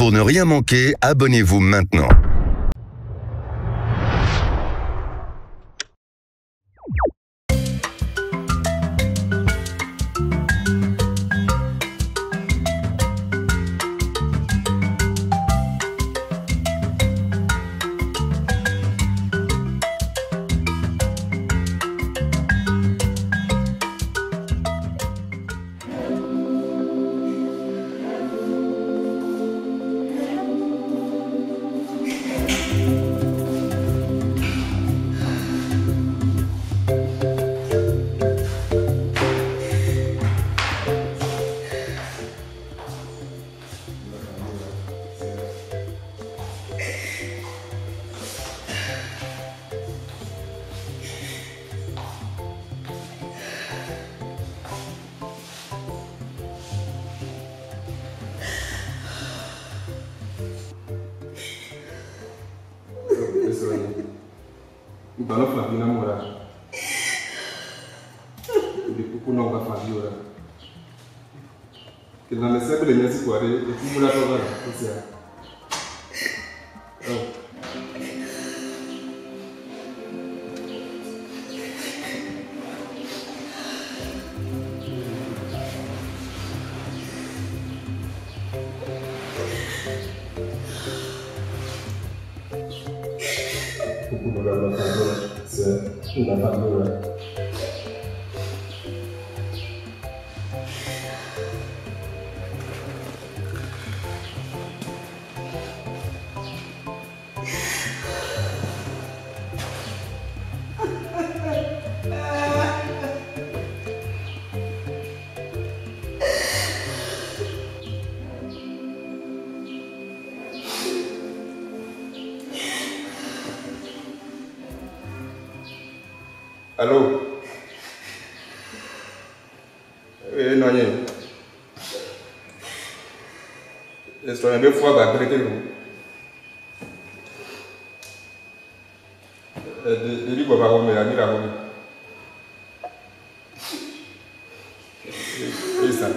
Pour ne rien manquer, abonnez-vous maintenant. Bala Fabio namorado. Ndikuku na uga Fabiola. Kila mesebele nyasi kware ekumula toga kusia. Oh. Allô? Eh, non, non. Je suis un peu froid, bah, arrêtez-vous. De lui, bah, bah, mais, ami, là, et ça,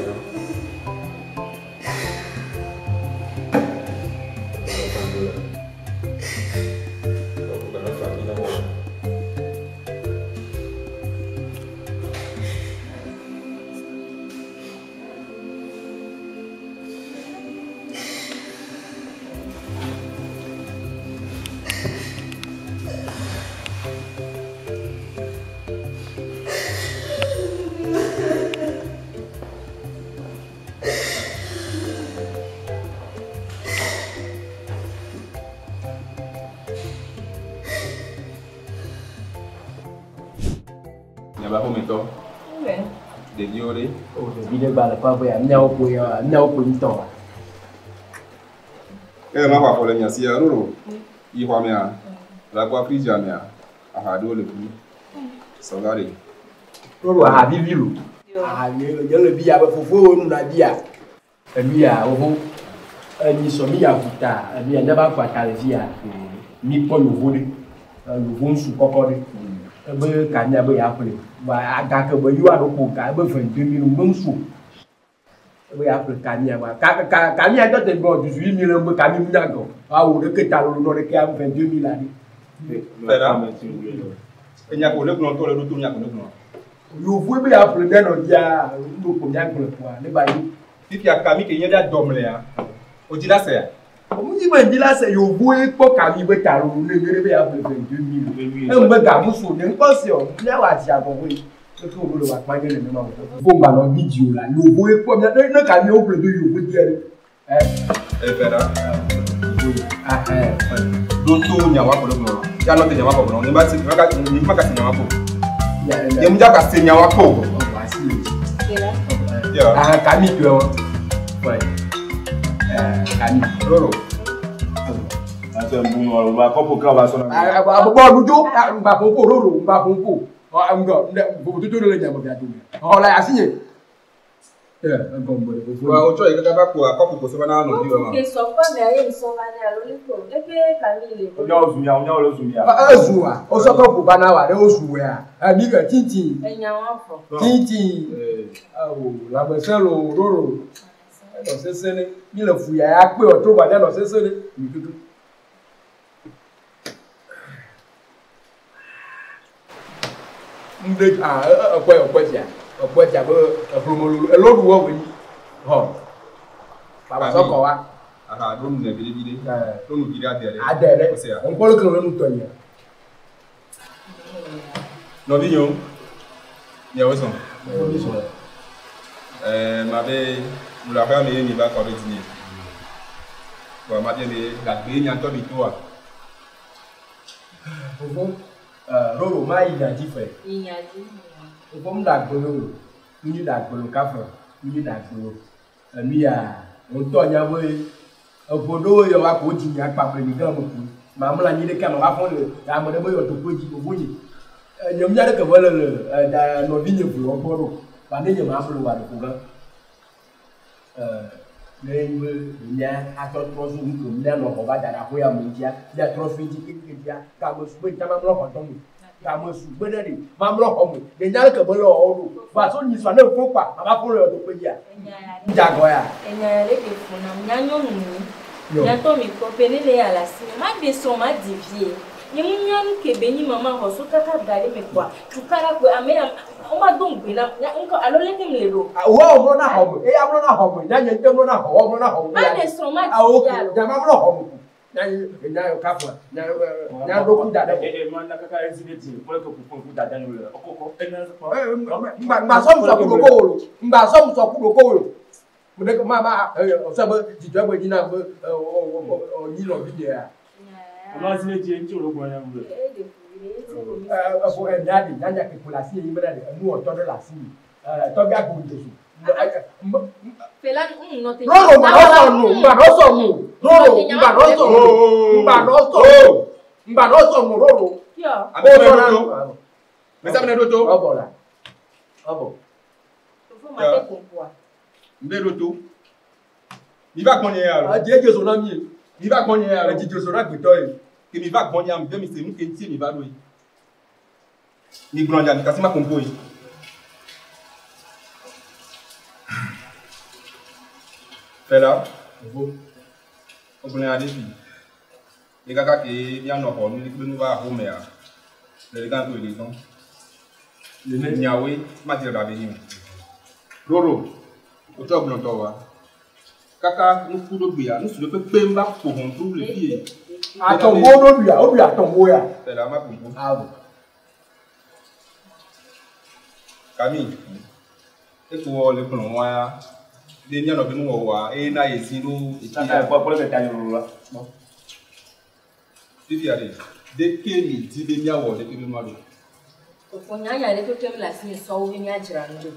Enɔ sese ɖe. Mi le fu ya ya kpe wɔ to ba ne nɔ sese ɖe. Mi tutu. Ŋɖe a ekpɔe ekpɔe fia ekpɔe fia be eƒlomololo elo ɖu wɔ wònyi hɔ baba sɔ kɔ wa. Aha ɖo nu ne viɖe viɖe. Ɖo nu viɖe ade ɖe. Ade ɖe. Ŋkpɔ ɖe kele nu tɔ nyia. Nɔvinyewo, miawo zɔn. Ɛɛ ma be mu le aƒea me ye mi va kɔ ɖe dzinye. Vɔa ma bia be gagbe nya ŋutɔ mi toa. Fofo, Roro ma yi nya dzi fe. Yi nya dzi. Fofo mu ɖe agbolo o. Mu ɖe agbolo kafe. Mu ɖe agbolo. Enu ya ŋutɔ nya be eʋo ɖewo yɔ wa ko dzi nya kpakple mi gã me ku. Ma mlɔ anyi ɖeka ma va fɔn le ame ɖe be yɔ do dzi fofo nye. Nye mía ɖeke me le le da nɔvi nye ʋu gbɔ ɖo. Ba ne nye ma mlɔ wa ɖe ko gã. Ne be mía atrɔ trɔ zu nu mía nɔ xɔ va da ɖe aƒe ya me dzia mía trɔ su dzi keŋkeŋ dzia game su be ntsa ma mlɔ xɔ tɔ me. Game su gbe ɖe ɖe ma mlɔ xɔ me. Ɖe nya ɖeke me le xɔ ɖo. Va so nyi sua ne fo kpa ma va fo le yɔ do kpe dzia. Ŋdzagɔ ya. Enya ya ɖe ke fu nam nya nyɔnu mi. Nyatɔ mi kpɔ pe ne le ya le asi me ma ɖe srɔ̃ ma di vie. Nye mu nya nu ke be nyi mama xɔ so kaka ga ɖe me kpɔa tukaɖa kpe ame ya woma do ŋugbe nam nya ŋkɔ alo leke mi le ɖo. Wɔ mlɔ na xɔ me eya mlɔ na xɔ me nya nye ŋutɔ mlɔ na xɔ wɔ mlɔ na xɔ me. Ma ɖe srɔ̃ ma di Awo vie alo. nya ma mlɔ xɔ me ko. Nya nya kafa nya nya ɖo ku da ɖe. Ŋgba sɔ musɔ ku ɖoko wo lo. Ŋgba sɔ musɔ ku ɖoko wo lo. Mo ma ma ɔsɔ be dzidzɔ be dzi na be ɔ nyi nɔvi nye ya. Ɛfo enya ɖi nyanya ke ko le asi yi bena ɖe enu wɔtɔ ɖe le asi yi. Tɔgbi agbo jesu. Fela nɔ te. Roro ŋgba nɔ sɔ nu ŋgba nɔ sɔ nu. Roro ŋgba nɔ sɔ nu. Ŋgba nɔ sɔ nu. Ŋgba nɔ sɔ nu roro. Yɔ. Ame ɖe ɖo to. Mesa me ɖo to. Ɔbɔ la. Ɔbɔ. Fofo ma te kompoa. Mbe ɖo to. Mi va gbɔnye ya lo. Adi edze so na mi. Mi va gbɔnye ya lo. Edzi so na gbetɔ ye. Ke mi va gbɔnye am be mi se nu ke ŋuti mi va ɖo yi. Mi gblɔ dza mi kasi ma kompo yi. Fela, wogblɔ nya ɖe fi. Ye kaka ke mianɔ xɔ nu kple nu va axomea. Le ɖeka to le tɔn. Nyawoe ma dze ɖa be nyi o. Roro, wotsɔ gblɔ tɔ wa. Kaka nuku ɖo gbea, nusu ɖe kpekpe va ƒo ʋɔtru le fi ye. Atɔwo ɖo ɖuia, wo ɖui atɔwo ya. Fela ma kompo. Awɔ. Camille, eko wɔ le kplɔ wa ya. Ɖe mianɔ be nuwɔwɔa, eye na ye zi ɖo etsi ya. Fifia ɖe, ɖeke mi di be miawɔ ɖeke be nua ɖo. Fofo nyanya ɖe kpekpe mi le asi me sɔwo be miadzra nu ɖo.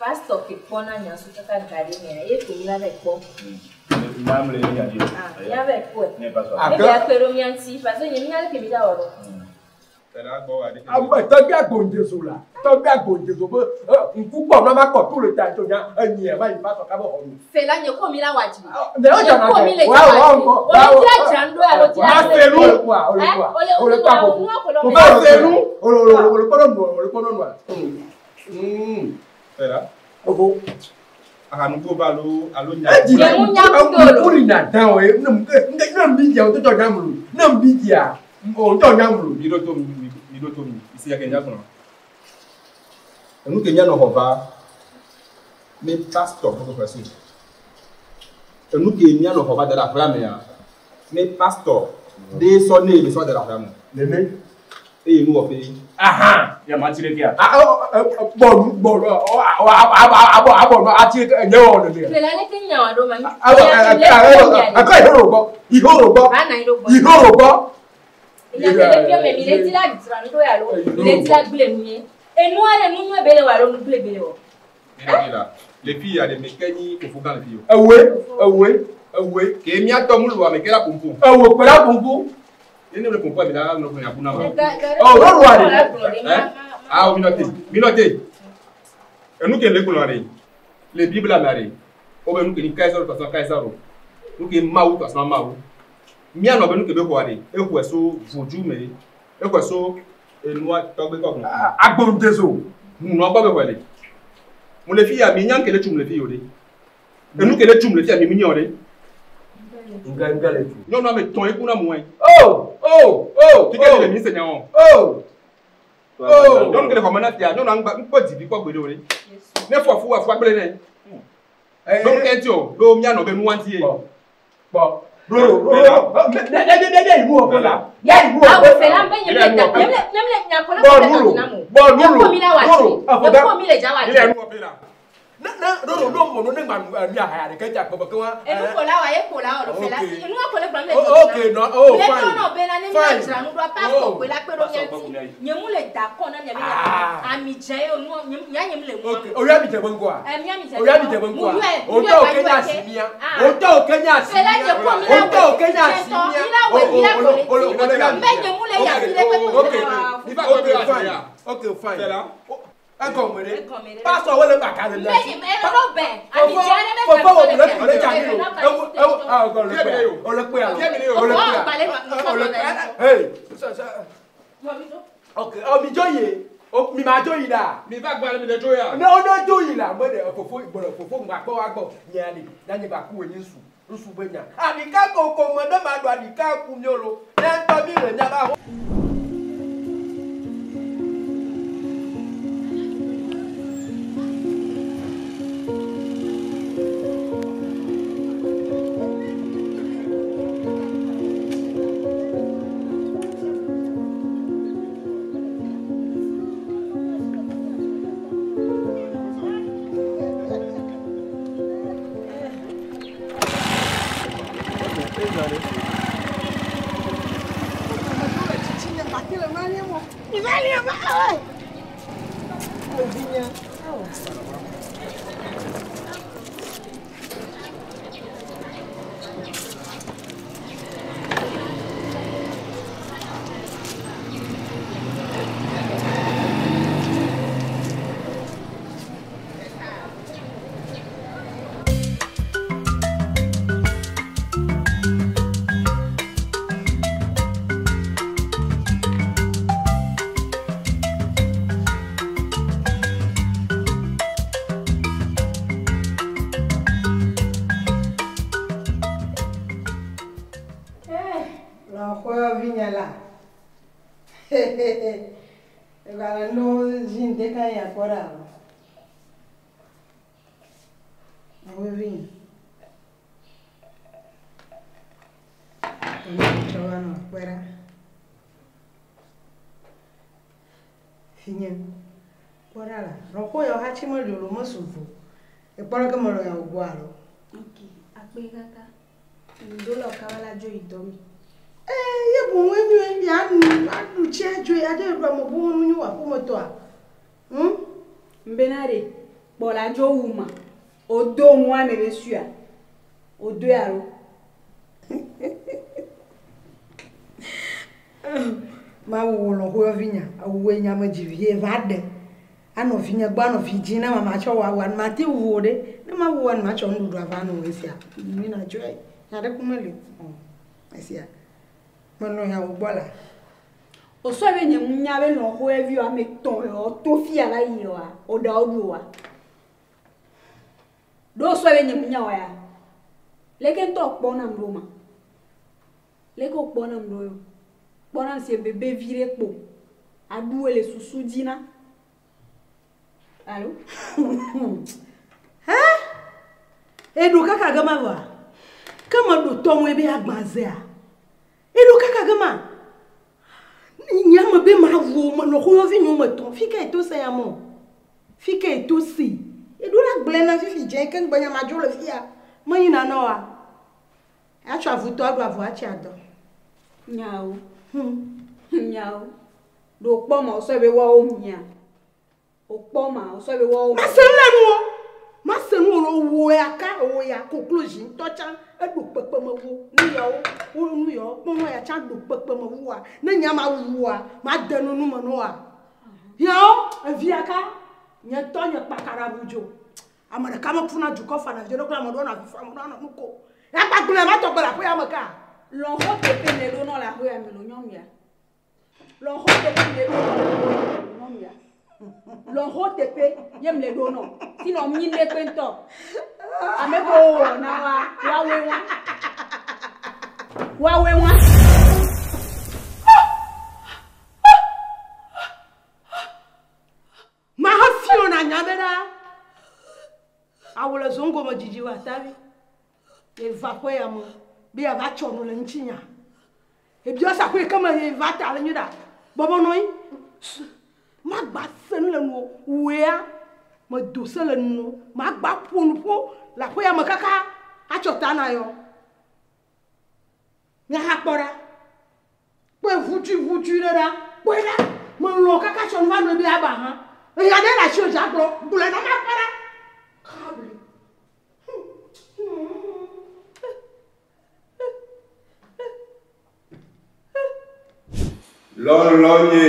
Pastor ke kpɔna nya so kaka ga ɖe mea ye ko mi la va kpɔ. Ah, mia va kpɔe. Ake. Ebe akpe ɖo mia ŋuti parce que nye mia ɖeke mi da wɔ ɖo. Fela gbɔ wa ɖeke. Agbɛ tɔgbi agbondzezo la. Tɔgbi agbondzezo be ŋku kpɔ na ma kɔ tu le ta tso nya enyi ma yi va sɔ kaba xɔ nu. Fela nye ko mi la wɔ adzi. Ne o dzɔna Nye ko mi le kɛ. Wa wa dza ŋkɔ. wɔ adzi. Ole ti adzra nu ɖo alo ti Ma adzra se nu. nu. Ole kua ole kua. Ole Ole kua ko. nua ko lɔ. Ma se nu. Ole ole ole kpɔnɔ nua ole kpɔnɔ nua. Fela, Fofo. ahanugbo va alo alo nya. Edzi Nye mu nya kudo lo. ŋku li na dan o ye. Ne ne ne bi dzia o tɔ nya mlu. Ne bi dzia o tɔ nya mlu. Mi ɖo to mi, mi ɖo to mi. Isi ya ke nya gblɔ. Enu ke mianɔ xɔ va, ne pastor kɔkɔ ƒe so. Enu ke mianɔ xɔ va da ɖe aƒea mea, ne pastor ɖe sɔ ne le sɔ da ɖe aƒea me. Nene. Eye nu wɔ ƒe. Ahan. Bɔlu bɔlu abɔ abɔ abɔ ati nye wɔ nene. Fela leke nya wɔ ɖo ma. Awɔ akɔ ihoro gbɔ ihoro gbɔ Ba na yi ɖo gbɔ. ihoro gbɔ. Enya ke le fia me mi le ti la dzra nu ɖo alo mi le ti la gble nu ye. Enua ɖe nu nyuie be le wɔ alo nu gble be le wɔ. Ne ɖe la, le fi ya ɖe me ke nyi fofo gã le fi o. Ewoe ewoe ewoe Ke miatɔ mu lo ame ke la pompo. ewo kpe la gbogbo. Ne ne le pompo mi la nɔ nya bu na ma. Oh, lóru wa ɖe. Eh? Ah, mi nɔ te, mi nɔ te. Enu ke le gblɔ ɖe, le Biblia me ɖe, wobe nu ke ni Kaisaro tɔ sɔ Kaisaro, nu ke Mawu tɔ sɔ Mawu. Mianɔ be nu ke be xɔa ɖe, exɔe so vodu me, exɔe so enua tɔgbe kɔ gblɔ. Agbondezo. Munɔ gbɔ be xɔe le. Mu le fi ya, mi nya ke le tso mu le fi yo ɖe. Enu ke le tum le fia mi mi nyɔ ɖe. Nga nga le tu. Nyɔnu ame tɔn eku na mu wɛ. Oh oh oh. Fi ke le mi se nya o. Oh. Oh. Nyɔnu ke le xɔme na fia nyɔnua ŋgba ŋkpɔ dzivi kpɔ gbeɖe o ɖe. Ne fɔ fu wa fu agble nɛ. Ɖo ke ŋuti o ɖo mianɔ be nua ŋuti ye. Kpɔ. Roro roro. Ne ne ne ne yi nu wɔ la. Ya yi nu wɔ. Awo fɛ la n bɛ ɲɛ mi da ɲɛ mi nya kɔlɔ Bɔ bɛ nuru. ka na mo. Bɔ nuru. Ɲɛ ko mi la wa Roro. ci. Ɲɛ ko mi le ja wa Ile ci. nu wɔ pe la. Ne ne roro ɖo mɔ ne ŋgba nu nu ahaya ɖeke dza gbɔgbɔ ke wa. Enu ko la wa ye ko la wa do fɛ la. Ok. Enu wa ko le gblɔ mi le Oh, jɔ ok, no, oh, Le fine. tɔ nɔ bena ne mi Fine. dzra nu ɖo pastor Oh. koe la kpe ɖo mía ŋuti. Nye mu le da kɔ na mia be Ah. ami dze ye o nu nya nye mu le Ok, nua. oya mi dze be ŋgɔa. Ɛ mía mi dze Oya mi dze be ŋgɔa. Mu yɔe, mu Otɔ yɔe, o ke wa nya yɔe ke. simia. Ah. Otɔ o ke nya simia. Fela nye ko mi la Otɔ o ke nya wɛ simia. mi la wɛ mi la O, o, wɛ o, o, o, le ti. Mbe nye mu le ya fi le kpekpe Ok, Mi va ok, kɔ be fine. ya. Ok, fine. Fela. Egɔme ɖe. Egɔme ɖe. Pastor wo le kpaka le Mbe mia si. nye ɛ ɖo bɛ ami dze aɖe bɛ Fofo wo le le le dza mi o. Ewu ewu ah o le kpea. O le kpea. O le kpea. O le kpea. Hey. Ok, oh mi dzo yi. O mi ma dzo yi la. Mi va gba le mi le dzo ya. Ne o ne dzo yi la, me ɖe fofo gbɔlɔ fofo ŋgba kpɔ wa gbɔ. Nyea ɖe, na nye gba ku wo nye ŋsu. Ŋsu be nya. Aɖika koko me ne ma ɖu aɖika ku mio lo. Ne ŋutɔ mi le nya ba ho. Lɔxɔe vinye la. Egbalẽ ɖewo dzi ŋdeka ya kpɔ ɖa o. Lɔxɔe vinye. Enu tsɔ va nɔ kpɔe ɖa. Vinye, kpɔ ɖa la. Lɔxɔe yawo hatsi meli o, mesu vo. Ekpɔ ɖe ke mele yawo gbɔ alo. Ok, akpe kaka. Ŋdo le kaba la dzo yi dɔ me. Ee, ye boŋ enyo ya nu aɖu tsi adzoe adzo ɖu ame bubu nu nyo aƒemetɔa. Hm? Mbena ɖe, kpɔ la dzo wu ma. O do nua me be sua. O do ya lo. Mawu wò lɔƒoe vinya, awuwoe nya me dzi vie va ɖe. Anɔ vinye gbɔ anɔ vi dzi ne mama tsɔ wɔ awua mate wu wo ɖe. Ne mawu wɔ ma tsɔ nuɖuɖu ava nɔ esia. Mi na dzɔe. Nya ɖe ko meli o. Esia. Menɔ ya wo gbɔ la. O sɔ be nye mu nya be lɔƒoe vi ame tɔn yɔ to fia la yi wa. O da o ɖu wa. Ɖo sɔ be nye mu nya wa ya. Leke ŋutɔ kpɔ nam ɖo ma. Leke o kpɔ nam ɖo yo. Kpɔ nam si bebe vi ɖe kpo. Aɖuwe le susu dzi na. Alo? Hã? Eɖo kaka ge ma vɔa? Ke meɖo tɔmɔe be agbazea? Eɖo kaka ge ma? Nye me be mawu me lɔƒoyɔvi nye me tɔn. Fi ke eto se ya mɔ? Fi ke eto si? Eɖo la gblẽ na fifi dze ke ŋgbe nya ma dzo le fia. Meyina na wa. Atsɔ avutɔ aɖu avu atsi adɔ. Nyawo. Nyawo. Ɖo kpɔ ma o sɔ be woawo mia. O kpɔ ma o sɔ be woawo mia. Mase nu le nuwo. Mase nu wo wo ya ka wo ya koklozi ŋutɔ tsã eɖo kpekpe me wo. Nu yawo wo nu yawo kpɔnɔ ya tsã ɖo kpekpe me woa. Ne nya ma wua ma de nu nu me nɔa. Yawo evia ka nye tɔ nye kpaka ɖe abu dzo. Ame ɖeka mekuna dukɔ fana vi ɖe kple ame ɖewo nɔ avi fam, ame ɖewo nɔ nu kom. Ya gbagblẽ ma tɔgbe le aƒe ya me ka. Lɔ̃xo teƒe le ɖo nɔ le aƒe ya me lo nyɔnu ya. Lɔ̃xo teƒe le ɖo nɔ le aƒe ya me lo nyɔnu ya. Lɔ̃xo teƒe ye me le ɖo nɔ. Sinɔ mi le kpe ŋutɔ. Ame ko wɔ na wa woawoe wa. Woawoe wa. Maha fiɔ na nya be ɖa. Awu le zongo me dzidzi wa tavi. Eva ƒe ya me be yeava tsɔ nu le ŋutinya. Ebiɔ sa koe keme ye va ta le nyui ɖa. Bɔbɔ nɔ anyi. Magba se nu le nuwo. Wòea medo se le nuwo. Magba ƒo nu ƒo le aƒe ya me kaka atsɔ ta na yɔ. Míaha kpɔ ɖa. Kpɔe ʋutsui ʋutsui ɖe ɖa. Kpɔe ɖa. Melɔ̃ kaka tsɔ nu va nɔ be aba hã. Eya ɖe le asi wò dza gblɔ. Gblɔe na makpɔ ɖa. Kable. Lɔlɔnye.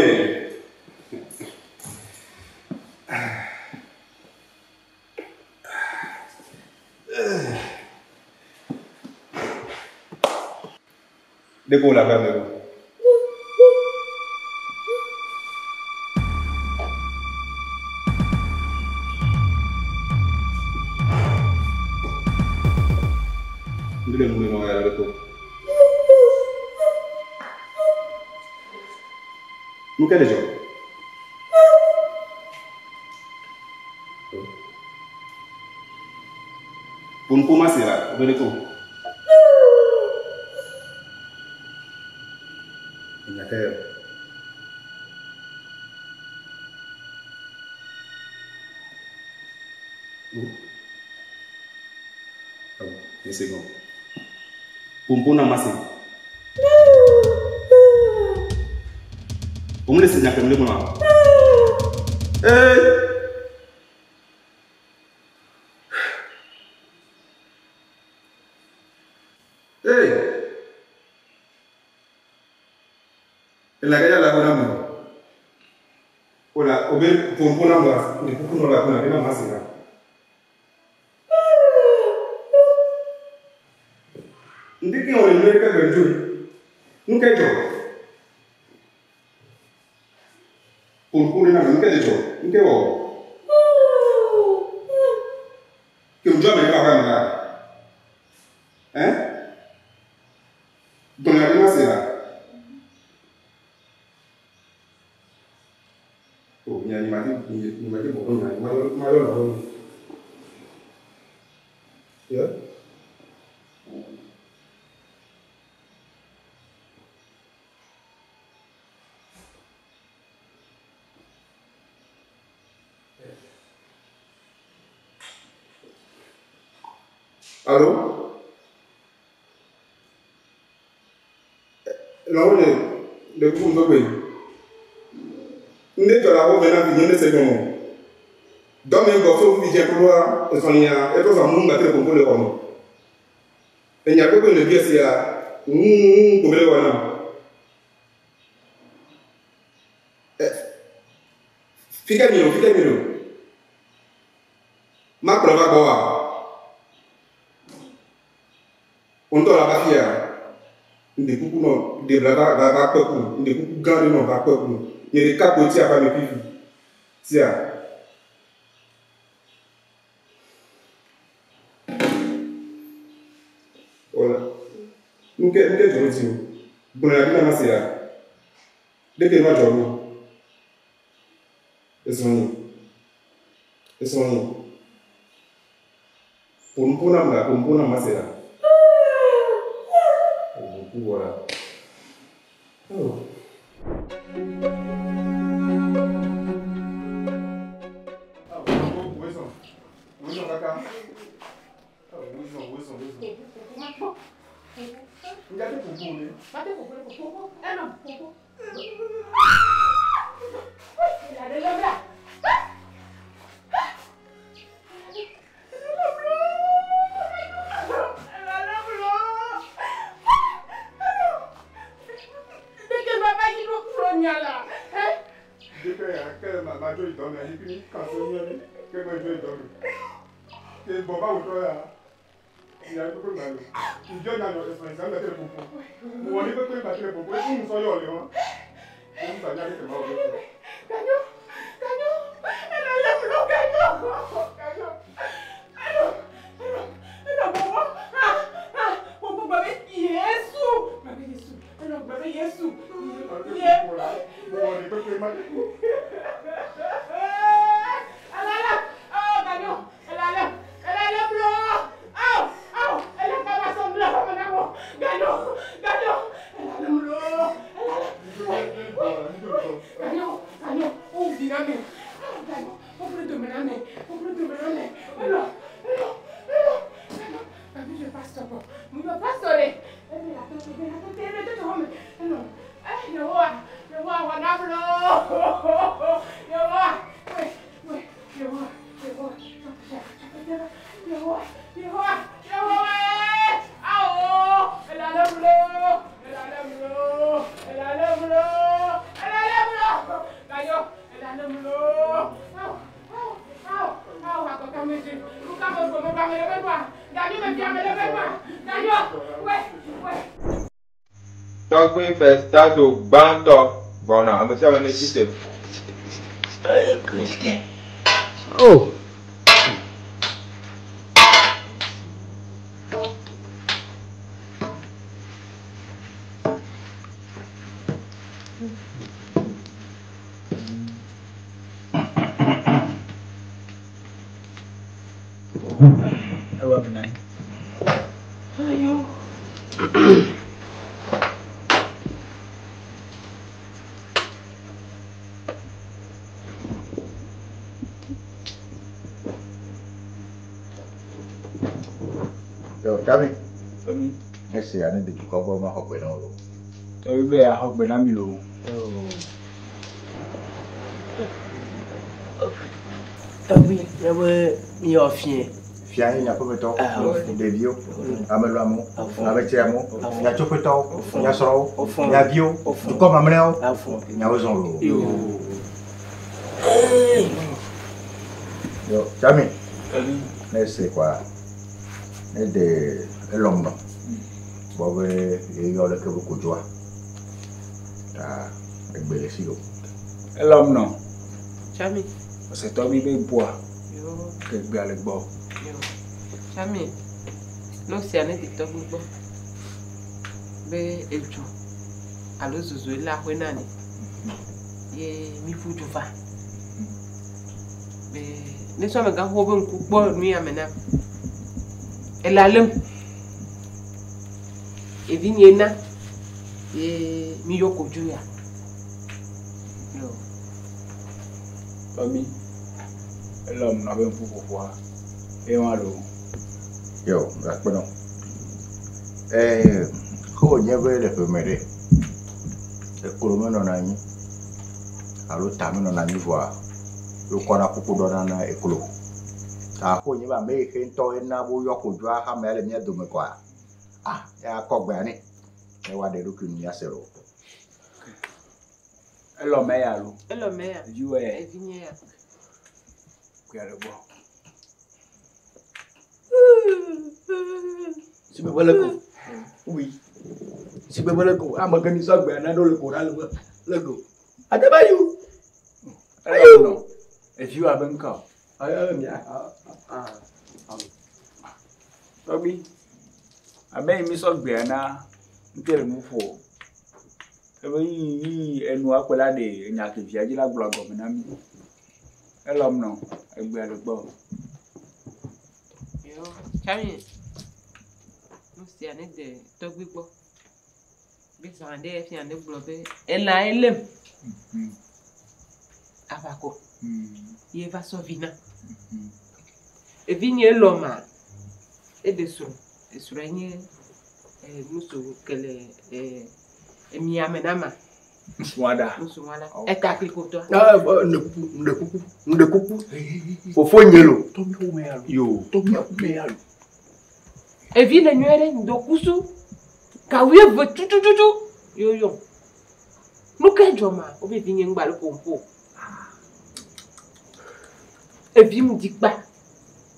Ɖeko wòle aƒea me o. Nu ɖe nu me nɔ ya ɖe ko. Nu ke le dzɔ? Ƒo ma se la, wo ɖe ko. Enya ke yɔ. Oh. Oh, une seconde. Ƒo na ma se. Wo me le se nya ke me le gblɔa? Hey! Hey! Elaka ya la kona mo. Ola, obe pompo na mo, de kuku no la kona, de na masira. Ndi ke ole nwe ke gbe Nke jo. Pompo na mo nke jo. Nke wo. Ke ujo me ka ba ma. Hein? Don la de masira. Oh, nya ni mati ni mati bo nya ma ma yo lo. Yeah. Allô? Lɔwɔ le kuku ŋgɔgbe. Nde dzɔ le awo me na vinye ne se gɔmɔ. Dɔme gbɔ so fi dze koloa esɔnya etrɔ zɔ mu gate le koko le xɔme. Enya gbegbe le vie sia ŋu ko be le wɔ nam. Fi ke mi lo, fi ke mi lo. Makplɔ va gbɔ wa. Wo ŋutɔ le ava fia. Ŋɖe kuku nɔ ɖe bla va va va kpe ku. Ŋɖe kuku gã ɖe nɔ va kpe ku. Nye ɖeka koe tsi aƒea me fifi. Tia. Wala. Nke nke dzɔ dzi o. Gblɔ ya ɖi na ma se ya. Ɖeke ma dzɔ ɖo. Esrɔ̃nye. Esrɔ̃nye. Ƒo nu ƒo nam la, ƒo nu ƒo nam ma se la. O ku wɔ la. Oh. Tɔgbi Festazo gbãtɔ gbɔna ame sia ame netsi te. Oh. Yo, Tami. Esi ani de dukɔ gbɔ ma xɔ gbe na wo. Tɔgbi be yaxɔ gbe na mi loo. Tɔgbi, míabe míyɔ fiẽ. Fia ye miaƒemetɔ, ɖeviwo, ameluamewo, ametsiamewo, miatsoƒetɔwo, miasrɔ̃wo, miaviwo, dukɔ mamlɛawo, miawo zɔ loo. Yo, Tami. Ne ese kɔa, ne de elɔm nɔ gbɔ be yeyɔ leke be kodzoa, ta egbe le si o. Elɔm nɔ. Tsami. Ɔsɛ tɔgbi be boa. Ke gbea le gbɔ. Tsami. Ne wosia ne de tɔgbi gbɔ be edzo alo zozo le aƒe na ne ye mi ƒu du va. Be ne sɔ amegãxoxo be ŋku kpɔ nu ya me na ela lém. Evi nye na ye mi yɔ kodzo ya. Yo. Tɔgbi, elɔm nɔ be ŋkuƒoƒoa eye wa loo. Yo, gakpe nɔ. Ke wònye be le ƒeme ɖe, eklo menɔna anyi alo ta menɔna anyi vɔa, wokɔna kuku ɖɔna na eklo. Ta ko wònye be ame yi ke ŋutɔ ena be woyɔ kodzoa hamea le mía dome kɔa, ah, ya kɔ gbea nɛ. Ne woaɖe eɖokui nu míase loo. Elɔm eya lo. Elɔm eya. Eviwò eya. Evi nye ya. Gbea le gbɔ. Sigbe le ko. Oui. Sigbe le ko. Ame ke mi sɔ gbea na ɖo le ko ɖa le le go. Ate ba yu. Elɔm nɔ. Eviwò abe ŋkɔ. Ayo mia. Tɔgbi, ame yi mi sɔ gbea na ŋute le nu ƒo. Ebe yi yi enua kpe la ɖe enya ke via dzi la gblɔ gɔme na mi. Elɔm nɔ egbea le gbɔ. Yo, Tsami. Nu sia ne de tɔgbi gbɔ. Be zã ɖe fia ne gblɔ be elã elém. Aʋakɔ. Ye va sɔ vi na. Evi nye elɔma. Eɖe srɔ̃. Esrɔ̃e nye nusu ke le emiame na ma. Nusua ɖa. Nusua ɖa. Eta klikotɔa. Ne kuku, ne kuku. Fofo nye lo. Yo. Evi le nyuie ɖe ŋdɔkusu. Gawoe ve tutututu. Yoyo. Nu ke dzɔ ma, wobe vi nye ŋgba le ƒoƒo. Evi mu dzi kpa.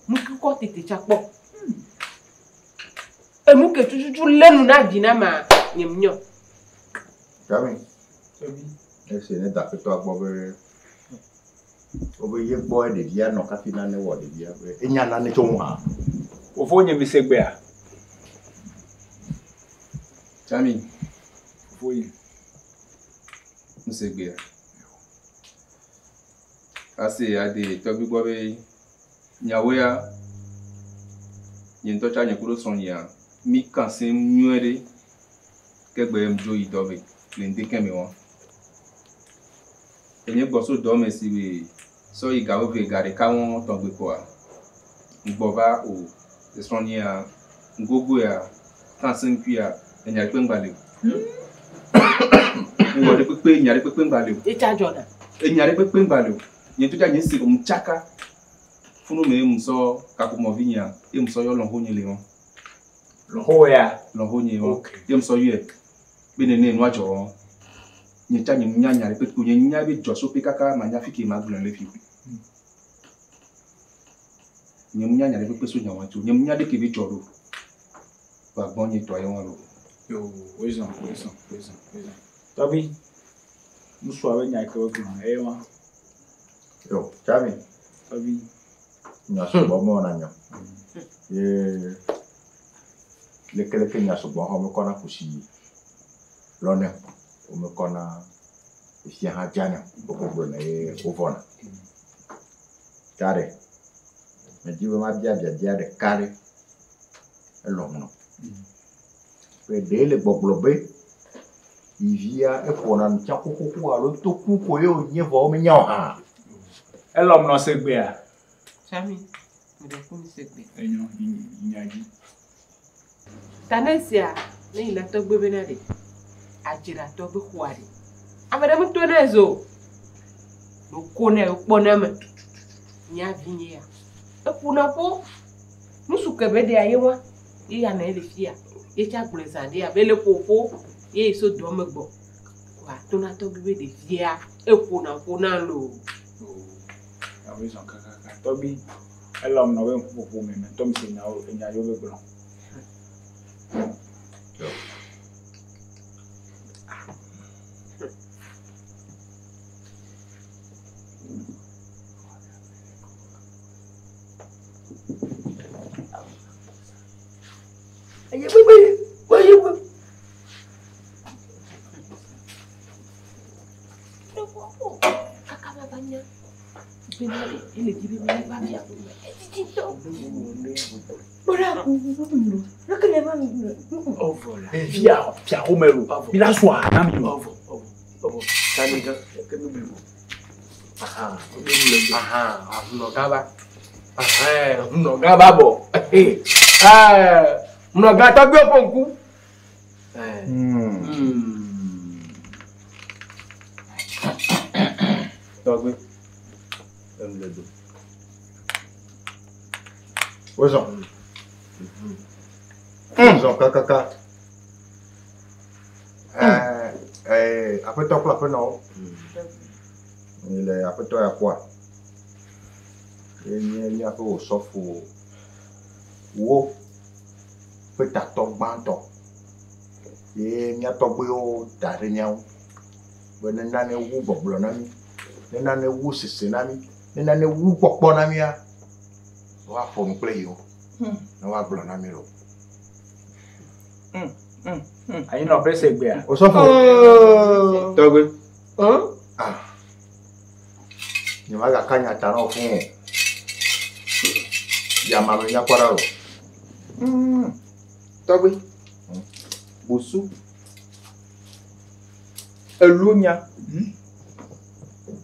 Nu ke kɔ tete tsa kpɔ. Enu ke tututu lé nu na vi na ma nye mu nyɔ. Tami. Esi ne da aƒetɔa gbɔ be wobe ye gbɔ ɖevia nɔ kafi nane wɔ ɖevia be enya nane tso ŋu hã. Fofo nye mi se gbea. Tsami. Fofo yi. Ŋuse gbea. Ase ade tɔgbi gbɔ be nyawo ya nye ŋutɔ tsa nye ku ɖo srɔ̃nyea mi kan se nyuie ɖe ke gbe dzo yi dɔ me le ŋdeke me wa. Enye gbɔ so dɔ me si be sɔ yi gawo ve ga ɖeka wɔn tɔgbe kɔa ŋgbɔ va o esrɔ̃nyea ŋgogoea kan se ŋkuia enya ɖe kpe ŋgba le o. Ŋgɔ ɖe kpekpe enya ɖe kpekpe ŋgba le o. Etsa dzɔna. Enya ɖe kpekpe ŋgba le o. Nye ŋutɔ tsa nye se ŋu tsaka. Funu me ye ŋusɔ kaƒomɔvi nyea ye ŋusɔ yɔ lɔ̃xo nye le wɔn. Lɔ̃xo ya. Lɔ̃xo nye wɔn. Ye ŋusɔ yɔe be nene nua dzɔ wɔn. Nye tsa nye nya nya ɖe kpekpe nye nya be dzɔ so pe kaka ma nya fi ke ma gblɔ le fi. Nye mu nya nya ɖe kpekpe so nyawa ŋuti o. Nye mu nya ɖeke be dzɔ ɖo. Vɔa gbɔnye tɔa ye wɔn lo. Yo, wozɔ, wozɔ, wozɔ, wozɔ. Tɔgbi, ŋutsua be nya yi ke wogblɔ eye wa. Yo, Tsami. Tɔgbi. Nya sugbɔ mewɔna nyɔ. Ye lekeleke nya sugbɔ hã womekɔna kusi lɔnɛ o. Womekɔna efia hã dzanɛ o. Wokɔ gblɔnɛ ye wovɔna. Ta ɖe, medi be mabia biabia ɖeka ɖe elɔm nɔ. Be ɖe le gbɔgblɔ be yivia eƒona nu tsã xoxoxo alo toku ko ye wònye vɔ womenya o hã. Elɔm nɔ segbea? Sami, meɖe ku mi segbe. Enyo, nya dzi. Ta ne sia, ne yina tɔgbe bena ɖe, adzratɔ be xɔa ɖe. Ame ɖe meto ne zo. Woko ne wokpɔ ne me. Nya vi nye ya. Eƒona ƒo. Nusu ke be ɖea ye wa. Ye ya ne le fia. Ye tsa gblɔe zã ɖe abe le ƒoƒo. Ye so dɔ me gbɔ. Wa tona tɔgbe be ɖevia. Eƒona ƒo na lo. Abe zɔn kakaka. Tɔgbi, elɔm nɔ be ŋkuƒoƒo me me. Tɔ mi se nyawo, enya yiwo be gblɔ. Via, via Romero, mi la sua na mi. Ɔvɔ, ɔvɔ, ɔvɔ. Sani kan, ke mi bli. Aha, aha, hunɔ gã va. Aha, hunɔ gã va bɔ. Ɛɛ, hunɔ gã tɔgbi ƒo ŋku. Tɔgbi, enu le do. Wozɔ. Wozɔ kakaka. Ɛɛ, aƒetɔ kple aƒenɔwo. Mi le aƒetɔ ya kpɔa? Ye nye míaƒe osɔfo wo ƒe tatɔ gbãtɔ. Ye mía tɔgbuiwo da ɖe mía ŋu be ne nane wu gbɔgblɔ na mí, ne nane wu sese na mí, ne nane wu kpɔkpɔ na mía, woaƒo nu kple yewo ne woagblɔ na mí lo. Anyi nɔ ƒe segbea. Osɔfo. Tɔgbi. Ah. Nye magaka nya ta na wò fũu o. Yama me nyakpɔ ɖa o. Tɔgbi. Bosu. Elo nya.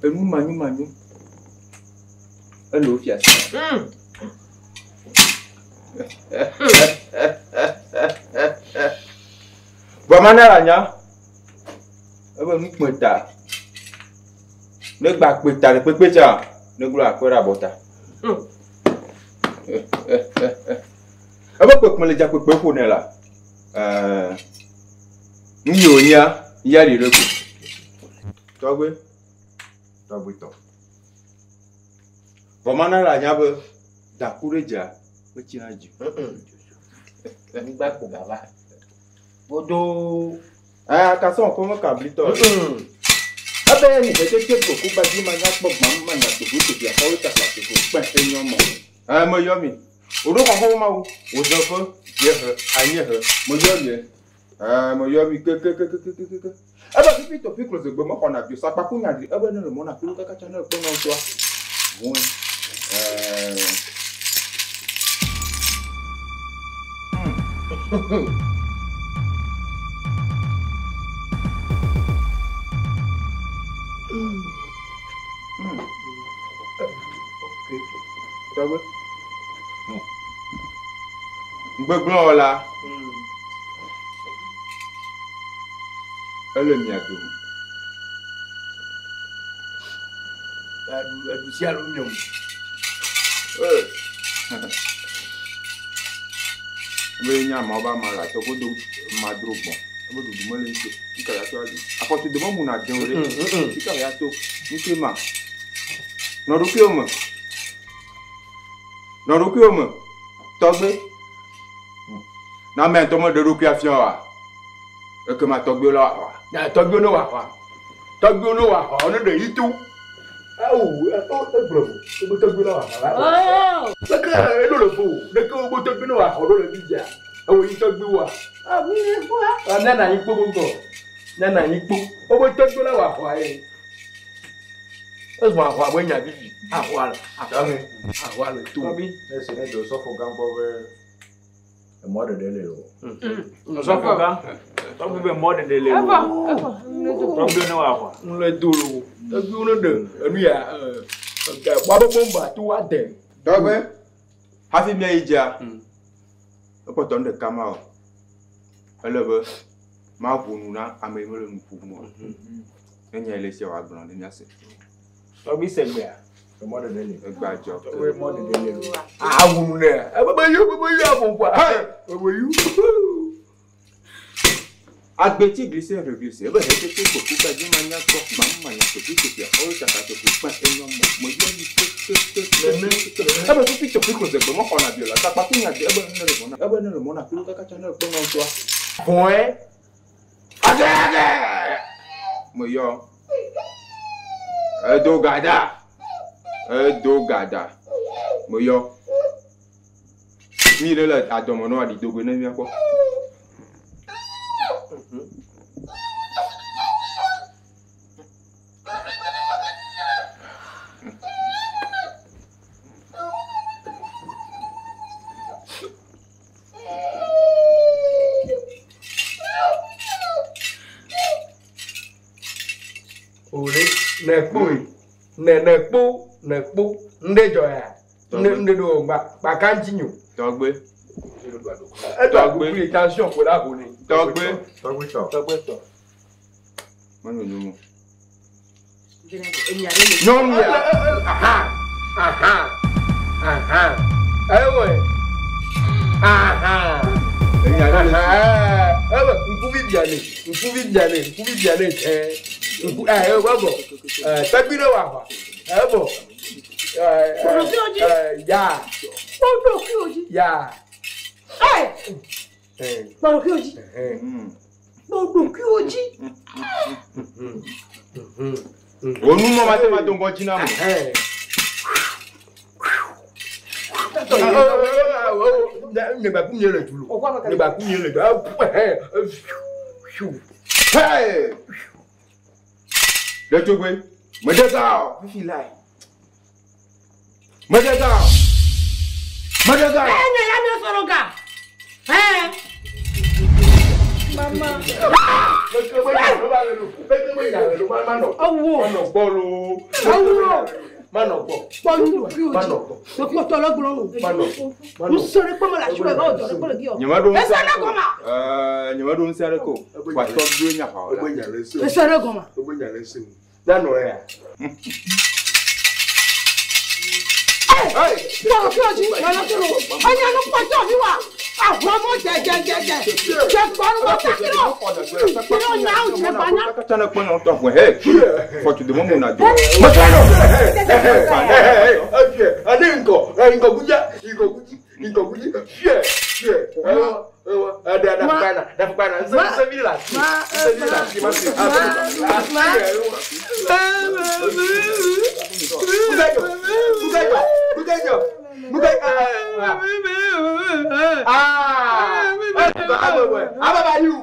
Enu manyu manyu. Ele wo fia si. Vɔ mana la nya. Ebe nu kpe ta. Ne gba kpe ta le kpekpe tsa, ne gblɔ akɔe ɖe abɔta. Ebe kpekpe le dza kpekpe ƒo ne la. Ɛɛ, nu yi wònyia, ya ɖi ɖe ko. Tɔgbi. Tɔgbi tɔ. Vɔ mana la nya be daku ɖe dza metsina dzi. Anyigba kpo gava. Godo. Ɛɛ, akasɔn kɔ me kablitɔ. Ebe ni hetete goku gbadzi ma nya kpɔ gbam ma nya togo tobi akɔwo takla togo kpɛ enyo mɔ. Ɛɛ, meyɔ mi. Woɖo xɔxɔ ma wo. Wozɔ ƒe dziehe, anyiehe. Meyɔ mi. Ɛɛ, meyɔ mi kekekekekeke. Ebe fifi tɔ fi klo zegbe mexɔna dzo sakpaku nya ɖi. Ebe ne le mɔna kulu kaka tsa ne ekpɔ nɔ ŋutɔa. Vɔe. Ɛɛ. Tɔgbi. Ŋgbegblẽ la. Ele mia dome. Eɖu sia ɖo miɔ. Ee. Ebe nye ameawo be ama le atɔgodo madro gbɔ. Ebe ɖuɖu mele ŋuti o. Ŋka ya to aɖu. Afɔtu dome mu na de o ɖe. Ŋka ya to. Ŋke ma. Nɔ ɖokuiwò me. Nɔ ɖokuiwò me. Tɔgbe. Na ame ŋutɔ meɖe ɖokui afia oa? Ekema tɔgbewo la wɔ aʋa. Na tɔgbewo ne wɔ aʋa. Tɔgbewo ne wɔ aʋa, ne ɖe yi to. Awu, egblɔ vo. Wogbe tɔgbewo ne wɔ aʋa. Leke eɖo le vo. Leke wogbe tɔgbewo ne wɔ aʋa ɖo le fifia. Ewɔ yi tɔgbewoa. Nana anyi kpo gbogbo. Nana anyi kpo. Wogbe tɔgbewo ne wɔ aʋa ye. Ezɔ aʋa be nya vivi. Aʋa le. Aʋa le to. Tɔgbi, ne si ne do sɔfo gã gbɔ be emɔ ɖeɖe le o. Sɔfo gã. Tɔgbi be mɔ ɖeɖe le o. Tɔgbi ne wɔ aʋa. N le do lo. Tɔgbiwo ne ɖe enu ya woabe bɔmba to woade. Tɔgbe, hafi míayi dzia, ekpɔtɔ nu ɖeka ma o. Ele be maʋu nu na ame yi mele nu ƒom o. Ne nya yi le esia wòagblɔ ne míase. Tɔgbi se gbea. Emɔ ɖeɖe le. Egbea dzɔ. Tɔgbi mɔ ɖeɖe le o. Awu nu nɛ. Ebe yu, ebe yu aƒoƒoa. Ebe yu. Agbeti glissé reglissé ebe hetete kpoku gba dzi manya gbɔ gbam manya tofi tofia ɔyɔ tsaka tofi kpã enyo mɔ me yɔ yi te te te te te ebe fifi tofi ko zegbe mexɔ na bio la takpa ku nya de ebe ne le mɔna ebe ne le mɔna kulu kaka tsa ne le kpɔ ŋutɔa. Vɔe. Age age me yɔ edo gada edo gada me yɔ mi ɖe le adɔme nɔ aɖi dogoe ne miakpɔ. Ole, ne kpo ne ne kpo ne kpo nde dzɔ ya nde nde ɖo gba gba kan dzi nyo. Tɔgbe. Edo agbekui tension ko la ho ne. Tɔgbe. Tɔgbe tɔ. Tɔgbe tɔ. Menyo nyo mo. Nyɔnu ya. Aha aha aha ewe aha. Ewe ŋkuvi bia ne ŋkuvi bia ne ŋkuvi bia ne tɛ ŋku ɛ ewe bɔ ɛ tɔgbi ɖe wɔ aʋa ebɔ ɛ ɛ ya ya. Kpɔɖokuiwo dzi. Kpɔɖokuiwo dzi. Wò nu mɔ mate ma do ŋgɔ dzi na mo. Nyegbaku mi le dulu. Nyegbaku mi le dulu. Hey! Ɖetugbi, mede ga o. Fifi lae. Mede ga o. Mede ga o. Ẹ ya mi sọ̀rọ̀ ga. Ẹ. Mama. Awo. Manɔ gbɔ lo. Awo. Manɔ gbɔ. Kpɔɖokuiwo Manɔ dzi. gbɔ. Mekpɔtɔ lɔ gblɔ o. Manɔ. Manɔ. Nusɔre kpɔmɔ le asiwò ebe wòdɔ ɖe kpɔ le gi o. Nyemeɖo ŋusẽ Ese ɖe gɔma. Ɛɛ, nyemeɖo ŋusẽ aɖeke o. Wa tɔgbi nye aʋawɔla. Ebe nya le se o. Ese ɖe gɔma. Ebe nya le se o. Nanɔ ya. Kpɔɖokuiwo dzi. Nana tó lo. Enya nu kpɔtɔ mi wa. Ahɔmɔ dzedzedzedze. Dze gbɔnuwo takirɔ. Kiri nyawo dze gbanya. Kaka ne kpɔ nyɔnu tɔ ʋue. Hey! Fɔtu de mɔmu na do. Ade ŋkɔ, ŋkɔ kudza, ŋkɔ kudzi, ŋkɔ kudzi, fiɛ, fiɛ. Ade adafukpa na, adafukpa na, nsɛ nsɛ vi le asi, nsɛ vi le asi, ma se. Bukajɔ, bukajɔ, bukajɔ, bukajɔ. Aa, ababayu,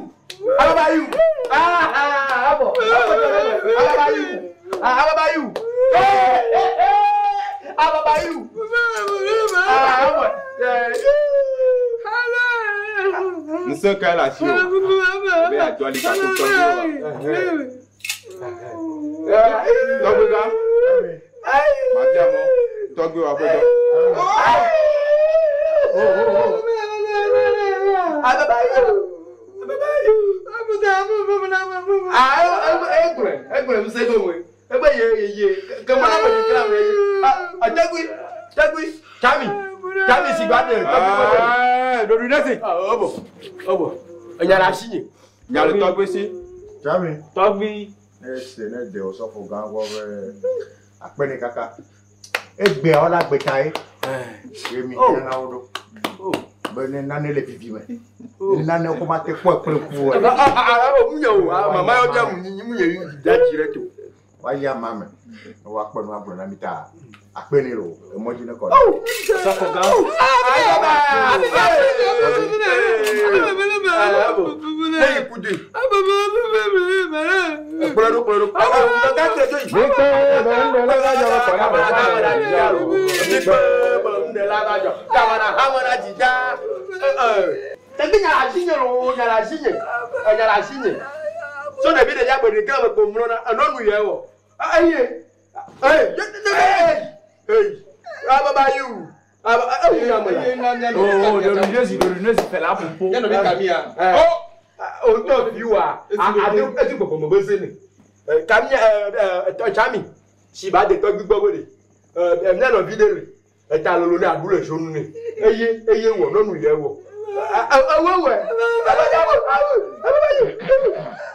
ababayu, aa, abɔ, ababayu, ababayu, ababayu, abɔ. Ŋusẽ kae le asi o? Be adzɔ ali kako tɔgbi wa. Tɔgbi gã. Mabia mɔ. Tɔgbi wa ƒe dɔ. Egblẽ ŋusẽ gɔme. Ebe ye ye kema na me kla me. Tɔgbi, tɔgbi, tami, tami si gba de. Ɖoɖoe ɖe si. Ɔbɔ, ɔbɔ. Enya le asi nye. Nya le tɔgbi si. Tami. Tɔgbi. Ne se ne de osɔfo gã gbɔ be akpe ne kaka. Egbea wala gbeta ye. Ye mi na wo ɖo. Be ne nane le vivi me. Ne nane ko ma te kpɔ kple ku o. Mu nye o, mama yɔ bia mu nye da dzi ɖe to. Woayi ama me. Ne woakpɔ nu agblɔ na mi ta akpe ne lo emɔ dzi ne kɔ. Sɔfɔ gã. Eyi kudu. Kplɔ ɖo kplɔ ɖo. Tẹ̀gbẹ́ nyàrá sí nyẹ lò nyàrá sí nyẹ nyàrá sí nyẹ. Sọ dẹbi de yàgbẹ́ de gẹ́gẹ́ kò múlò náà ẹ̀nà nù yẹ wọ̀. Ẹyẹ ẹyẹ ẹyẹ ababa yi wù. Oh, ɖeɖi ɖeɖi fɛ la ƒoƒo. Yẹn nɔ mi kàmi ya. Ó o tɔ fi wa ade eti gbɔgbɔ mɔ bɛ se ne. Kami ɛ tsami si ba de tɔ gbígbɔ bɛ de ɛ mía nɔvi de le eta lolo ne aɖu le zonu ne eye eye wɔ nɔnu yɛ wɔ ewewɛ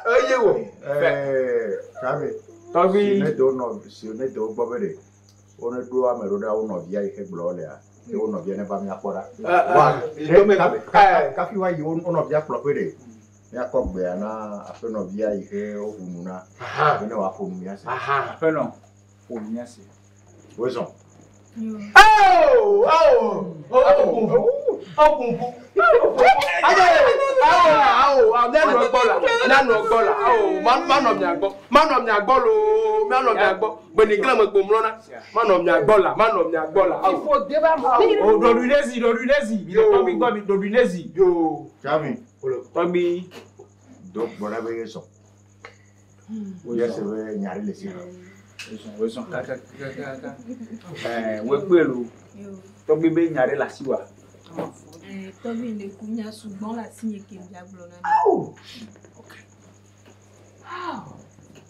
eye wɔ. Tsami. Tɔgbi. Si ne do nɔ si ne do gbɔ be de wo ne ɖo ame ɖo ɖa wo nɔvia yi ke gblɔ lea ye wo nɔvia ne va mía kpɔ ɖa. Wa kafi wa yi wo nɔvia kplɔ ƒe de míakɔ gbea na aƒenɔvia yi ke woʋu nu na be ne wòaƒo nu mía se. Aƒenɔ ƒo nu mía se. Wozɔn. Awo awo awo awo awo awo mianɔ gbɔ la mianɔ gbɔ la awo manɔ mia gbɔ manɔ mia gbɔ loo mianɔ mia gbɔ gbeniglã me gbomlɔ na manɔ mia gbɔ la manɔ mia gbɔ la awo. O ɖoɖui ɖe zi ɖoɖui ɖe zi mi le tɔgbi gbɔ mi ɖoɖui ɖe zi. Yoo. Tsami. Tɔgbi. Do gbɔ ɖa be ye zɔn. Ye se be nya ɖe le si. Wozɔn wozɔn kakakakaka. Ɛɛ wekpe lo tɔgbi be nya ɖe le asi wa. Tɔgbi le ku nya sugbɔn le asi nye ke mia gblɔ na mi.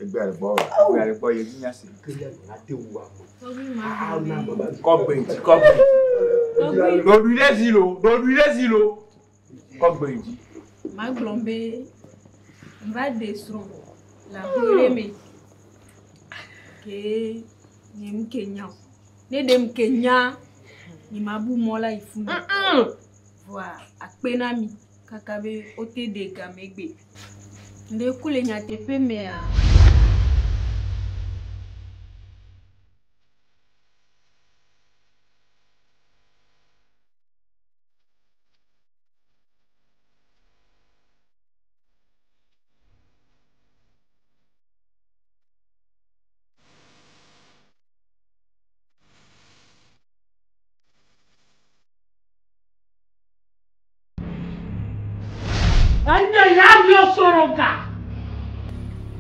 Egbea le gbɔ wa. Egbea le gbɔ ye dzi nya se. Tɔgbi ma gblɔ be. Kɔgbe dzi kɔgbe dzi. Ɖoɖui ɖe zi lo ɖoɖui ɖe zi lo. Kɔgbe dzi. Ma gblɔ be n va ɖe srɔ̃ le aƒe ɖe me. Ke nye mu ke nya o. Ne ɖe mu ke nya nye ma bu mɔ la yi funu. Voa akpe na mi kaka be wote ɖe game gbe. Ŋɖe ku le nyateƒe mea.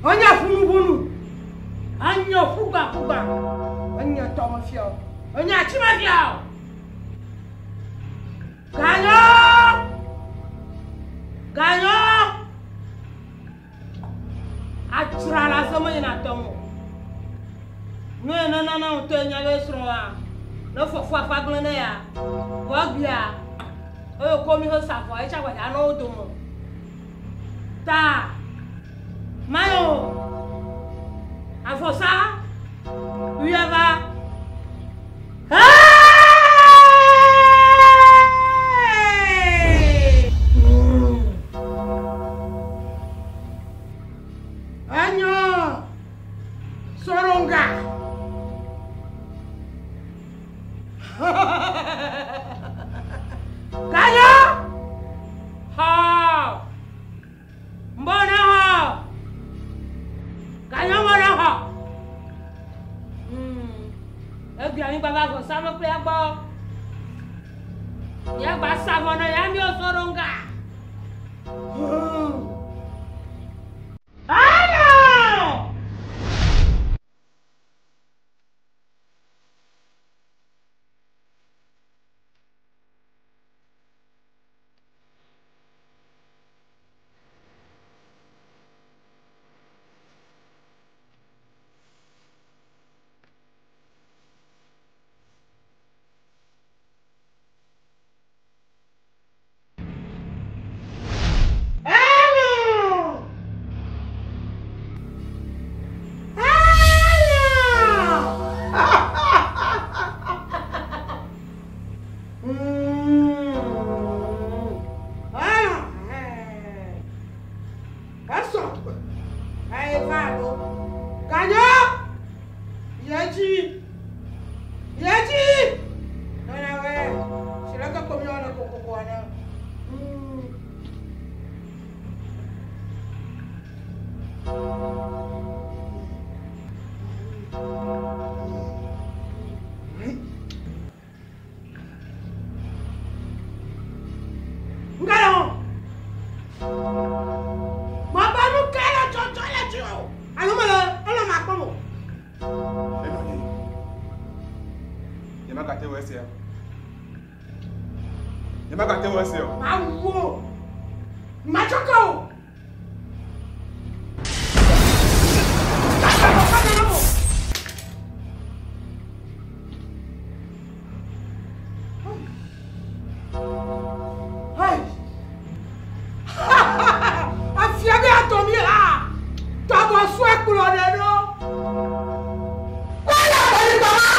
Onye funubunu. Anyo fuga fuga. Onye tọmọfia. Onye achimafia. Ganyo! Ganyo! Atra la sọmọ yẹn na tọmọ. Nu yẹn nana na tó yẹn bẹ sọ̀rọ̀ wa. Ne fọfọ afagbọn ne ya. Wọ́n gbìyà. Oye komi hó sàfọ ẹ tsàgbàdà náà ó dòmọ. Ta. Mayo. Avɔsa. Uyava. Hey! Anyo. Soronga. Kanyo. Ha. Mbona ha. Kanyo mbona ha. Egbe anyi gbava avɔsa me kple agbɔ. Ya gba savɔ na ya mi soronga. Anyo. Anyo. esia. Nye magate wɔ esia o. Mawu o. Matsɔ ke o. Hey! Afia be atɔ mi ha! Tɔbɔ sue kplɔ ɖe ɖo. Wala kpɔli tɔma!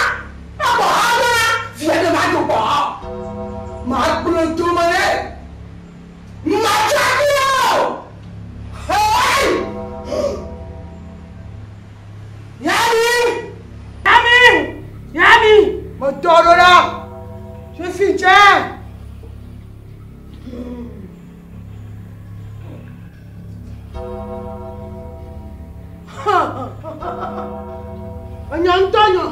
Abɔ ha bena fia ɖe ma do gbɔ. Ma kplɔ dome ɖe. Ma tsɔ kplɔ! Hey! Yami! Yami! Yami! Me tɔ ɖo ɖa. Fifi tsɛ. Enya ŋutɔ nyɔ.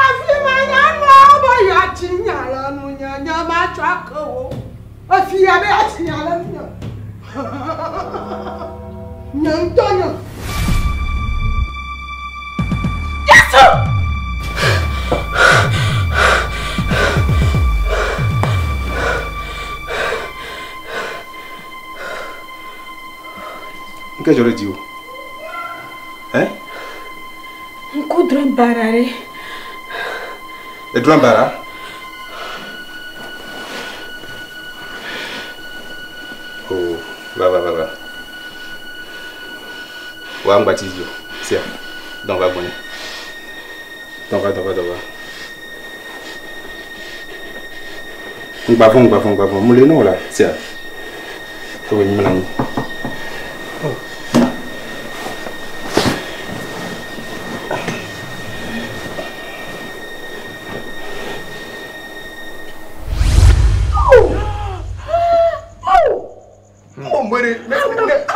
Afi ma nyanua be yeatsi nya le nunye, nye matsɔ ake wo. Efi ya be yeatsi nya le nunye. Nye ŋutɔ nyɔ. Yesu! Nke dzɔ ɖe dziwò? Hein? Ŋku drɔ̃e baɖa ɖe. Edrɔ̃e baɖa? Oh, va va va va. Wa ŋgba tsi dzi o. Sia, dɔn va gbɔnye. Dɔn va, dɔn va, dɔn va. Ŋgba vɔ̃, ŋgba vɔ̃, ŋgba vɔ̃. Mu le nɔ la, sia. Ewe nyi mlɔ anyi.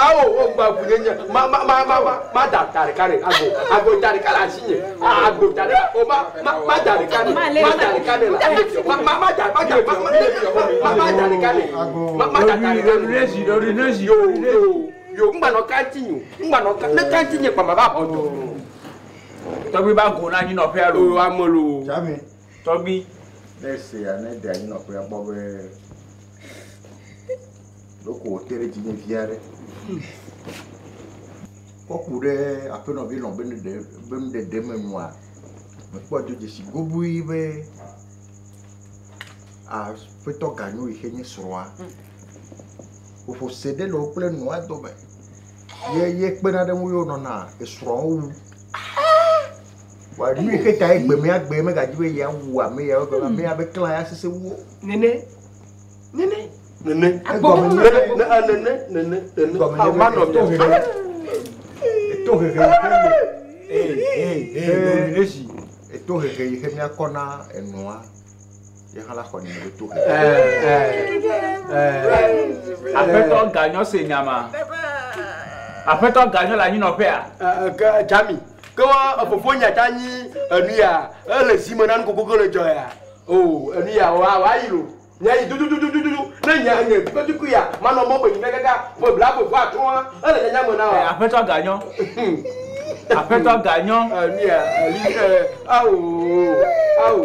Awo wo gba ʋu nye ma ma ma ma ma ma da ta ɖeka ɖe ago ago ta ɖeka le asi nye ago ta ɖeka o ma ma ma da ɖeka ɖe ma da ɖeka ɖe la ma ma ma da ma da ma ma ma ma da ɖeka ɖe ma ma da ta ɖeka ɖe yo yo yo ŋgba nɔ kanti nyo ŋgba nɔ kan ne kanti nye kpa ma va xɔ do. Tɔgbi ba go na anyinɔƒea lo. O ame lo. Tsami. Tɔgbi. Ne ese ya ne de anyinɔƒea gbɔ be loko wòte ɖe dzinye vi aɖe. Kɔku ɖe aƒenɔvi lɔ̃ be nuɖe be nuɖeɖe me nua, mekpɔ do dzesi gobui be aƒetɔ ganyo yi ke nye srɔ̃a. Ƒoƒo se ɖe le wo kple nua dome. Ye ye kpena ɖe ŋu ye wonɔna esrɔ̃wo wu. Wa nu yi ke ta ye gbemea gbe megadzi be yeawu ame ya wo ame ya be klã ya sese wu wo. Nene. Nene. Nene. Egɔme nye be- Nene nene nene nene. Egɔme nye Awo be ma nɔ eto mia. hehe. Eto hehe yi ke Ee, ee, eto hehe yi ke míakɔ na enɔa ye hã la xɔ nene be to hehe. Aƒetɔ ganyɔ se nyama. Aƒetɔ ganyɔ le anyinɔƒea. Ke Jami, ke wa fofo nya ta nyi enu ya, ele zi me na nu koko le dzɔ ya. O, enu ya wa wa yi lo. Nya yi dudududududu ne nya nye tukutuku ya, manɔ mɔ be yi kaka ƒe bla ƒe ƒe atɔ̃a, ele nyanya me na wa. Aƒetɔ ganyɔ. Aƒetɔ ganyɔ. Enu ya, eli ɛ awo awo.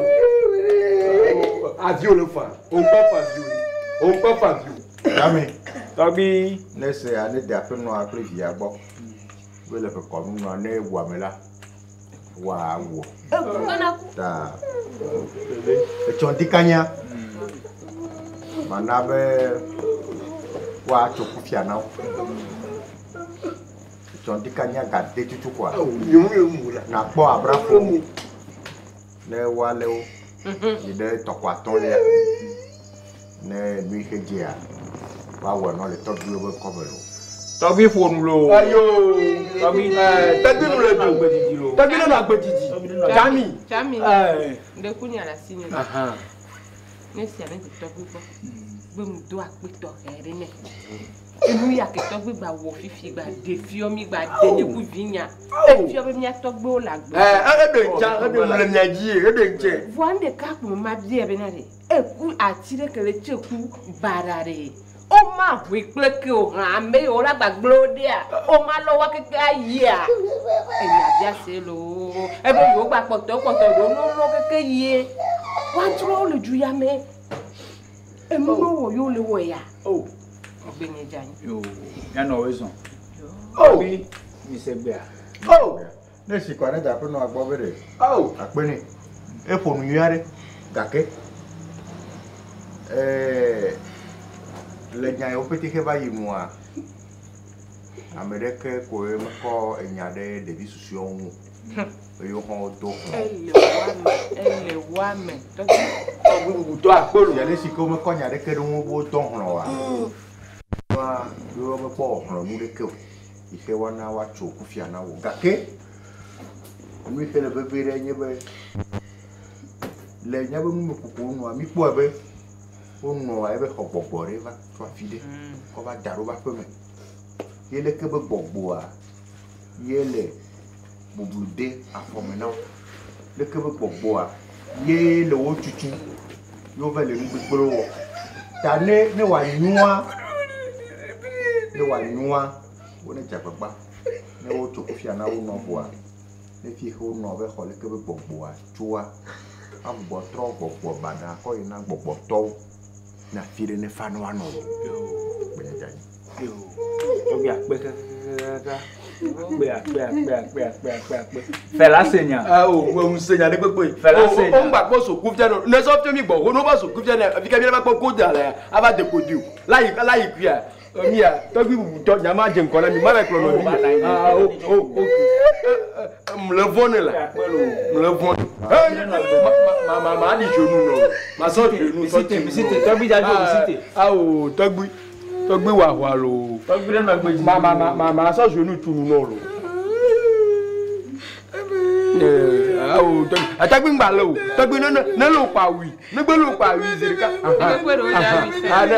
Aviwo le fa, o ŋkɔ fa viwo, o ŋkɔ fa viwo. Jami. Tɔgbi. Ne ese ya ne de aƒenɔa kple via gbɔ be le ƒe kɔnu nua ne ewu ame la woawu. Ta etsɔ ŋdikanya mana be woatso kufia na wo. Etsɔ ŋdikanya gade tutu koa. Nakpɔ abrafo ne woalé wo yi ɖe tɔkɔ atɔ̃lia ne nu yi ke dzea woawɔ nɔ le tɔgbuiwo be kɔme lo. Tɔgbi ƒo nu lo. Ayo. Tɔgbi. Tɔgbi nu le do. Tɔgbi ne nɔ agbedzidzi. Jami. Jami. Ɛ. Ŋɖe nya le asi nye. Ahan. Ne sia ne de tɔgbi gbɔ. Be mu do akpe tɔxɛ ɖe nɛ. Enu ya ke tɔgbi gba wɔ fifi gba ɖe fiɔ mi gba ɖe nye ku vi nya. Efiɔ be mía tɔgbiwo le agbe. Ɛ eɖe ŋdza eɖe nu le mia dzi eɖe ŋdze. Vɔa nu ɖeka ko me ma bia bena ɖe eku ati ɖe ke le tse ku baɖa ɖe. O ma ʋui kple ke o hã ame yiwo le agbagblẽwo ɖea o ma lɔ wa keke ayia. Enya bia se loo ebe yewo gba kpɔtɔ kpɔtɔ ɖewo lolo keke yie. Woatrɔ le du ya me. Enu ɖewo wɔ yewo le wɔ ya. Egbe nye dze anyi. Yo, mianɔ wo zɔn. Tɔgbi, mi se gbea. Ne si kɔ ne da aƒe nɔ agbɔ be ɖe. Akpe nɛ. Eƒo nu nyui aɖe gake le nya yiwo pete xe va yi nua, ame ɖeke koe mekɔ enya ɖe ɖevi susɔewo ŋu o. Eye wohã wodo hlɔ̃. Ele woame, ele woame. Tɔgbi bubutɔ akpolo. Ale si ke womekɔ nya ɖeke ɖe wo ŋu be wodɔ hlɔ̃ oa, nua yewo mekpɔ wɔ hlɔ̃ nu ɖeke o. Yi ke woana woatso kufia na wo. Gake nu yi ke le vevie ɖe nye be le míaƒe numekukuwo nua, míkpɔe be wonɔa ebe xɔ gbɔgbɔ ɖe va tso afi ɖe kɔ va da ɖe woƒe aƒeme. Ye leke be gbɔgbɔa ye le bublu de afɔme na wo. Leke be gbɔgbɔa ye le wo tutu ye wova le nu gbegblẽwo wɔ. Ta ne ne wòanyoa, ne wòanyoa, wone dze agbagba ne wotso kufia na wo nɔ vɔa, ne fi yi ke wonɔ be xɔ leke be gbɔgbɔa tsoa, agbugbɔ trɔ gbɔgbɔ baɖa kɔ yina gbɔgbɔtɔwo ne afi ɖe ne fa ne woanɔ o. Gbenye dze anyi. Yo, tɔgbi akpe kakakaka. Akpe, akpe, akpe, akpe, akpe, akpe, akpe. Fela se nya. Ah, o, mo ń se nya ɖe kpekpe. Fela se nya. O, o ń gbà kpɔ sukufia nɔ. Ne sɔ fia mi gbɔ, wo ne va sukufia nɛ, fi ka mi va kpɔ ko da la, ava de ko di o. Layi, layi kuia. Mia, tɔgbi bubutɔ, nya ma dze ŋkɔ na mi, ma va kplɔ nɔvi. Ah, o, o, o. Mle vɔ ne la. Mle vɔ ne. Ma, ma, ma, ma ɖi dzonu nɔ. Ma sɔ dzonu sɔ tsi. Misite, tɔgbi dza dzo misite. Ah, o, tɔgbi. Tɔgbi wɔ aʋa loo. Tɔgbi ɖe nɔ agbe dzi. Ma, ma, ma, ma, ma sɔ dzonu tu nu nɔ loo. Awo tɔgbi, atɔgbi ŋgba le o. Tɔgbi ne ne ne le kpa wui. Ne gbe le kpa wui zi ɖeka. Ah, ne,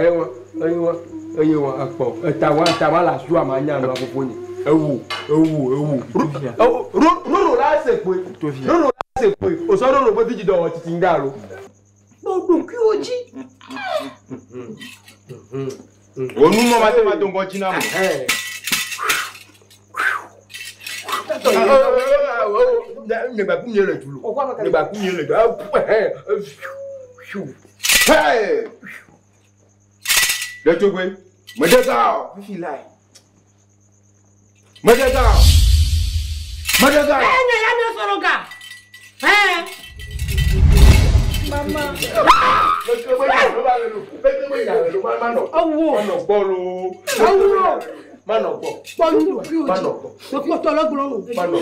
ewa, ewa, ewa, ekpɔ. Eta wa, eta wa le asu ama nya nua fofo nye. Ewu, ewu, ewu. Roro la se kpoe. Roro la se kpoe. O sɔ roro be vi dzi dɔ wɔ titi ŋga lo. Kpɔ ɖokuiwo dzi. Onu mɔ ma te ma do ŋgɔ dzi na mo. Nyegbaku mi le dulu. Nyegbaku mi le dulu. Hey! Ɖetugbi, mede ga o. Fifi lae. Mede ga o. Mede ga o. Enye ya mi sɔrɔ ga. Ɛɛ. Mama. Awo. Manɔ gbɔ loo. Awo. Manɔ gbɔ. Kpɔ ɖokuiwo dzi. Manɔ gbɔ. Ɖokuiwotɔ lɔ gblɔ o. Manɔ.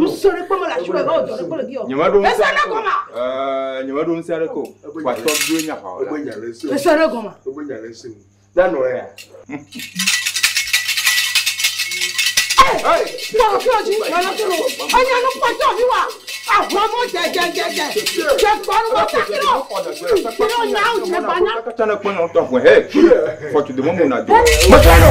Nusɔ ɖe kpɔ me le asiwò ebe wòdɔ ɖe kpɔ le gi o. Nyemeɖo ŋusẽ Ese ɖe gɔma. Ɛɛ, nyemeɖo ŋusẽ aɖeke o. Wa tɔgbi nya xɔ la. Ese ɖe gɔma. Nanɔ ya. Kpɔ ɖokuiwò dzi. Nana to lo. Enya nu kpɔtɔ mi wa. Ahɔmɔ dzedzedzedze. Dze gbɔ nu wɔ taki lɔ. Kilo nyawo dze gbanya. Tsana kpɔ nyɔnu tɔ ʋue. Hey! Fɔtu de mɔmu na do. Mɔtɔ nɔ.